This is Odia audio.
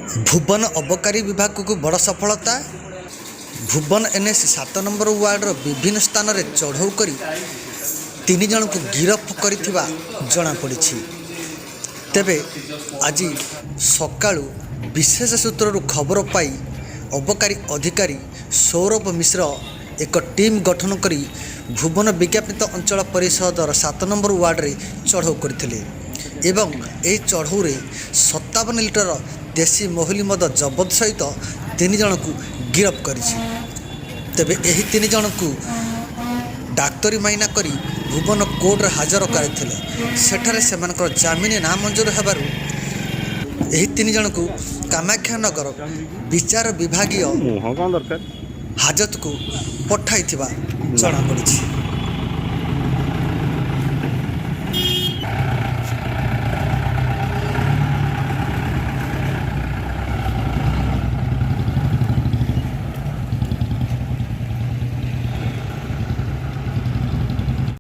ଭୁବନ ଅବକାରୀ ବିଭାଗକୁ ବଡ଼ ସଫଳତା। ଭୁବନ ଏନ୍ଏସି 7 ନମ୍ବର ୱାର୍ଡ଼ର ବିଭିନ୍ନ ସ୍ଥାନରେ ଚଢ଼ଉ କରି 3 ଜଣଙ୍କୁ ଗିରଫ କରିଥିବା ଜଣାପଡ଼ିଛି। ତେବେ ଆଜି ସକାଳୁ ବିଶେଷ ସୂତ୍ରରୁ ଖବର ପାଇ ଅବକାରୀ ଅଧିକାରୀ ସୌରଭ ମିଶ୍ର ଏକ ଟିମ୍ ଗଠନ କରି ଭୁବନ ବିଜ୍ଞାପିତ ଅଞ୍ଚଳ ପରିଷଦର 7 ନମ୍ବର ୱାର୍ଡ଼ରେ ଚଢ଼ଉ କରିଥିଲେ ଏବଂ ଏହି ଚଢ଼ଉରେ 57 ଲିଟର ଦେଶୀ ମହୁଲି ମଦ ଜବତ ସହିତ 3 ଜଣଙ୍କୁ ଗିରଫ କରିଛି। ତେବେ ଏହି 3 ଜଣଙ୍କୁ ଡାକ୍ତରୀ ମାଇନା କରି ଭୁବନ କୋର୍ଟରେ ହାଜର କରାଇଥିଲେ। ସେଠାରେ ସେମାନଙ୍କର ଜାମିନ ନାମଞ୍ଜୁର ହେବାରୁ ଏହି 3 ଜଣଙ୍କୁ କାମାକ୍ଷାନଗର ବିଚାର ବିଭାଗୀୟ ମୁହଁ କ'ଣ ଦରକାର? ହାଜତକୁ ପଠାଇଥିବା ଜଣାପଡ଼ିଛି।